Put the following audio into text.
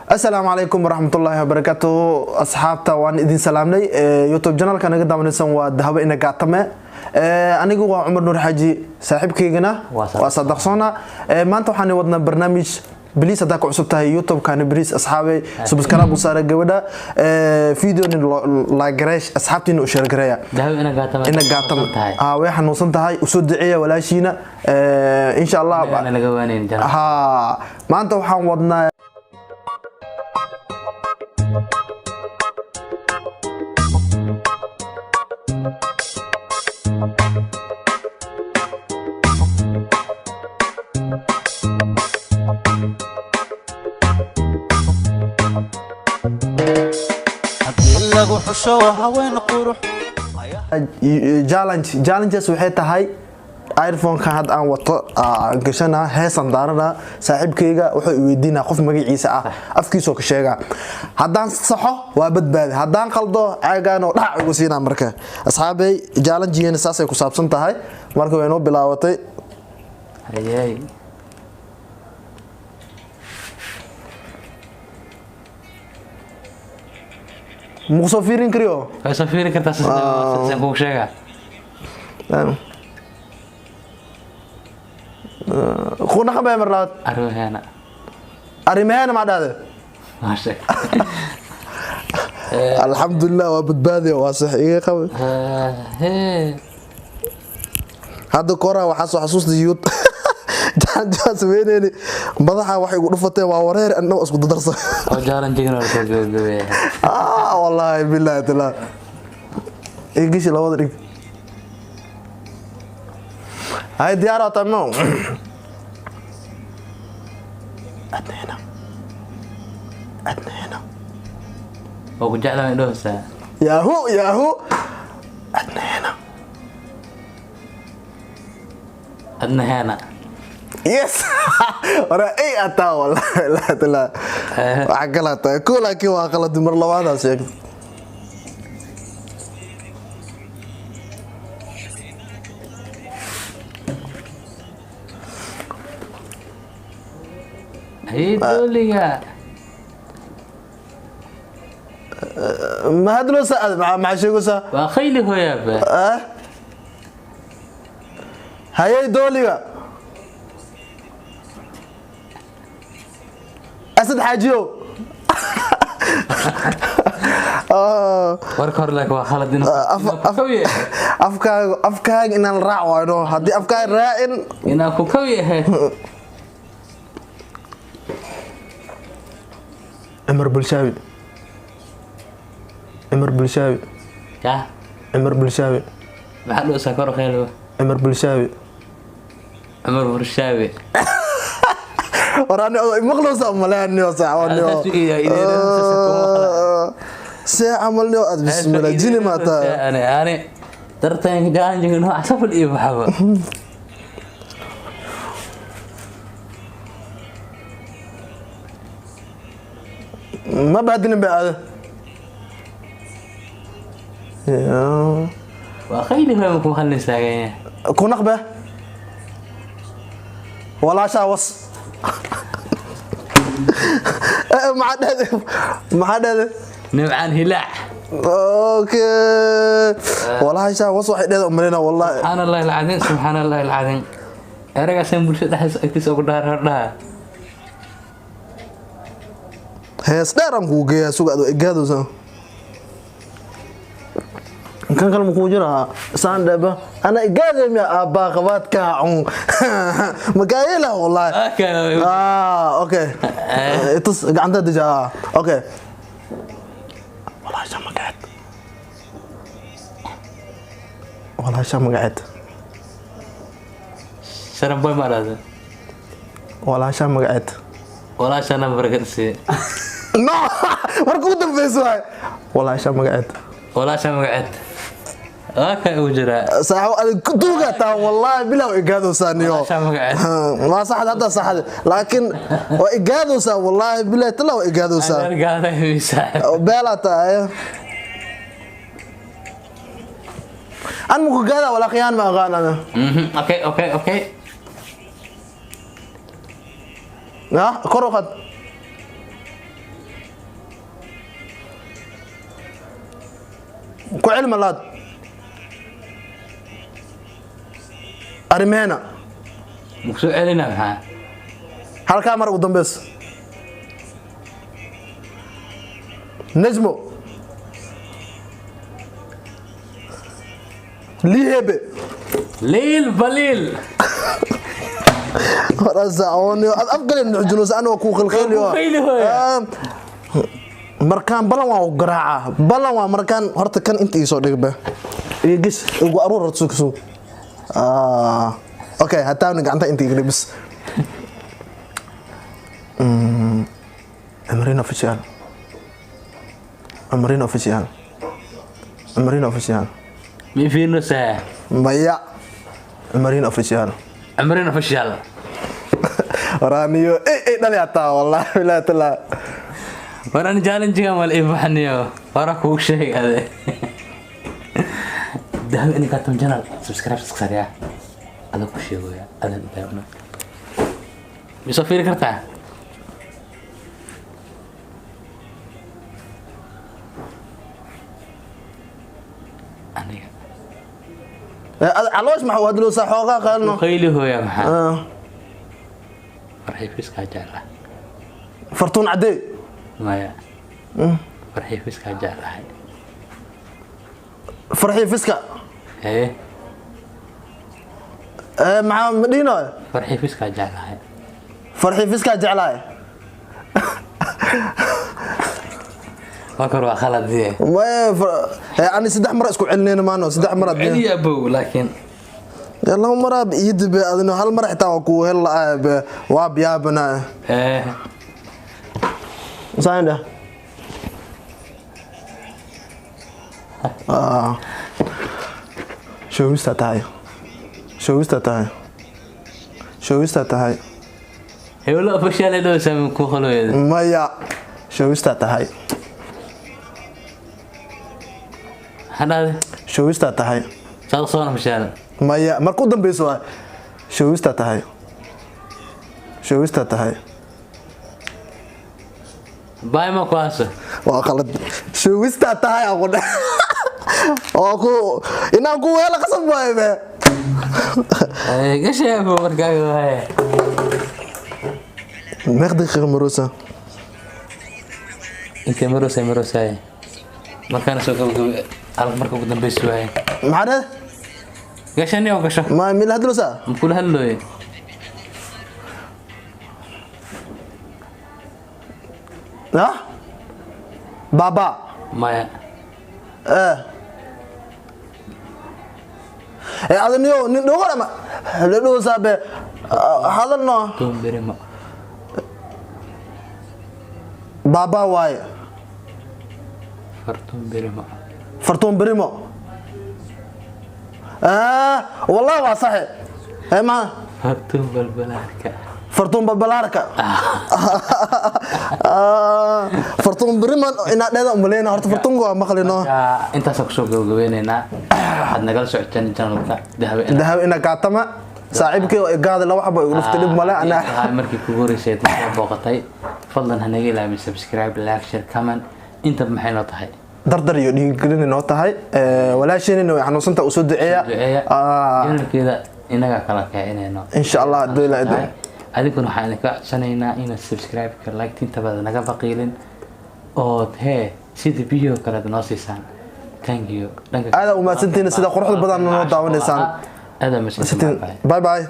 Asalaamu calaykum waraxmatullaahi wabarakaatu, asxaabta, waan idin salaamnay. YouTube channelka naga daawanaysan waa Dahabo Ina Gaatame. Anigu waa Cumar Nuur Xaaji, saaxiibkaygana Waa Saadaq. waa Saadaqsoona. Maanta waxaan wadnaa barnaamij. Please, haddaa ku cusub tahay YouTube-kani, please asxaabay, subscribe u saara gabadha, videonin like gareesh, asxaabtiina u share gareeya. Dahab Ina Gaatama. Ina Gaatama tahay. Way xanuunsan tahay, usoo duceeya walaashiina. Insha Allah. Ana laga waanayn jana. Ha, maanta waxaan wadnaa Haddii lagu xusho haween qurux. Challenge. Challenges waxay tahay iPhone-ka hadda aan wato aan gashana, heesan daarana, saaxiibkayga wuxuu i weydiinaa qof magaciisa ah, afkiisoo ka sheegaa. Haddaan saxo waa badbaadi, haddaan qaldo caagaan oo dhac igu siinaa. Marka asxaabey, challengegeena saasay ku saabsan tahay. Marka way noo bilaabatay. Hayay. Muku soo fiirin kariyo. Way soo fiiri kartaa, sidaan kugu sheegaa. Ku dhaqan bay mar labaad. Arrimaheena. Arrimaheena maa dhahde? Maa sheeg. Alxamdulilah, waa badbaadi, waa sax, iga qaba. Hee. Hadda koraa waxaa soo xasuusta yut jaanjaa sameyneyni, madaxa waxay igu dhufateen, waa wareer, anna waa isku dadarsan. Oo challenge-gana waa soo gabagabeeya. Ah, wallaahi billahi taala, igishi labada dhig hay diyaar waa tamo. Adneena, adneena. Waa ku jeclaa indhahoosa. Yaahu yaahu, adneena. Adna heena. Yes, hore ay ataa, wallahi billahi taala, waxaa kala tahay ko, laakiin waa qaladi, mar labaadaas sheegtay. Hayay dooliga. Ma hadloosa, maxaa sheegaysaa? Waa khayli hooyaaba. Ah, hayay dooliga, Asad Xaajiyo. Ah, Warka hore laakiin waa khalad inuu inuu ku kaw yahay. Afkaaga, afkaaga inaan raac waayno, haddii afkaaga raacin. Inaa ku kaw yahay. Cumar Bulshaawi, Cumar Bulshaawi. Ya. Cumar Bulshaawi. Maxaa dhoosaa kor khaylo? Cumar Bulshaawi. Cumar Burshaawi. Waraani maqloosa umaleaniyo saaxo see camal niyo aad bismillah jini maataa. Ani ani dartan challenge-ga nooca safal iyo baxaba. Ma baadilin ba aada. Waa khayli hooya, ma ku maqalin taagan yahay. Ku naqbe, walaashaa was. Maxaa dhehde? Maxaa dhehde? Nimcaan Hilaac. Okay, walaashaa was waxay dhehde umaleyna wallahi. Subxaan Allahi alcadiim, subxaan Allahi alcadiim, eragaasaan bulshada dhexdiisa agtiisa ugu dhaar hordhaha. Hees dheer aan kugu geeyaa, suga adoo igaadowsa kan kale makuu jiraa saan dheba ana igaadey miya aabbaa qabaadka cun makaayela wallahi. Ah, okay, itus gacanta deja. Ah, okay, walaasha magaceed, walaasha magaceed. Sharan boy ma dhahda? Walaasha magaceed. Walaasha nambarka sii. No, marka ugu dambeysa waay, walaasha magaceed. Walaasha magaceed waa ka ugu jiraa. Saaxibo, adig duuga taa, wallahi bilaw igaadowsaa niyo. Walaasha magaceed. Waa saxda, hadda saxda, laakiin waa igaadowsaa, wallahi bilahi tala, waa igaadowsaa. Gaaday saaxib. Beelaa tahay an muku gaada walaa khiyaan ma aqaan ana. Okay. Ha, kor u qad. Ku cilma laad arrimeena. Maku soo celinaa maxaa? Halkaa mar ugu dambeyso. Najmo Lihebe. Liil baliil. Afgalin nuxjunuus anoo kuu khilkhiliyo. Waa kuu khayli hooya. Markaan balan waa u garaacaa, balan waa markaan horta kan inta iisoo dhigbe iyo gis igu aruur horta sug sug. Okay, hataawni gacanta inta iga dhibis. Amrin official, Amrin official, Amrin official. Mi fiirinosaa? Maya, Amrin official. Cumrin official. Waraaniyo ey dhali hataa, wallahi bilahi taala. Waran challenge-ga mal ibaxniyo wara kuu sheeg ade Dahab ini katum channel subscribe iska ada ku sheegaya adan daawano misoo fiiri kartaa. Aniga Caloosh maxaa u hadloosaa xoogaa qaalno? Qayli hooya maxaa? Farxii fiskaa jeclaa. Fartuun caddee. Maya, farxii fiskaa jeclahay. Farxii fiska. Ee. Maxaa ma dhihinoy? Farxii fiskaa jeclahay. Farxii fiskaa jeclahay. Waa kor, waa khaladie. Maya, ani saddex mar isku celinayna maano, saddex mar haddii- Celiya abow laakiin. Laba maraa iyo dibe adino hal mar xitaa waa kuu hel la'aa be waa biyaabana. Ee. Saan dheh. Showista tahay, showista tahay, showista tahay. Hebelo official ee dhow saamin ku qoloyada. Maya, showista tahay. Maxaa dhahday? Showista tahay. Saad soo official. Maya, marka u dambeyso waa showista tahay, showista tahay. Baay ma ku hayso? Waa qalad. Showista tahay aan ku dheh oo ku inaan ku weela qasab waaye be. Gashay abow markaaga waaye. Meeq daqiiqa marosa? Intee marosay marosay markaana soo gabagabay hal marka ugu dambeysa waaye. Maxaa dheh? Gashani oo gasho. Ma mila hadloosaa? Makula hadlooye. Ha baba. Maya. Ee adaniyo nin dhowr ama la dhowsaa be hadalno. Toonberimo. Baba waaye. Fartuun berimo. Fartuun berimo. Wallahi waa saxe ee ma Fartuun balbalaarka. Fartuun balbalaarka. Fartuun berimo inaad dheeda umaleyna horta fartuunka waa maqlino. Intaasaan kusoo gabagabeyneynaa. Waxaad nagala socoteen channelka Dahabe. Dahab ina kaatama saaxiibkii oo igaada laba xabo igu dhuftay, dhib male anaa. Tahay markii kugu horeysay aad soo booqatay, fadlan ha naga ilaawin subscribe, like, share, comment. Intaba maxay noo tahay? Dardar iyo dhiirigelin inoo tahay. Walaasheenina way xanuunsanta, usoo duceeya. Duceeya. Channelkeeda inagaa kala kicinayno. Insha Allah, hadduu Ilaahay idmo. Adinkuna waxaan idinka codsanaynaa inaad subscribe-ka, like intabada naga baqiilin ood hee sida biyo kale aad noo siisaan. Thank you. Dhanka Aad u mahadsantihiin sida quruxda badan noo daawanaysaan. Aad u mahadsantihiin. Bye bye.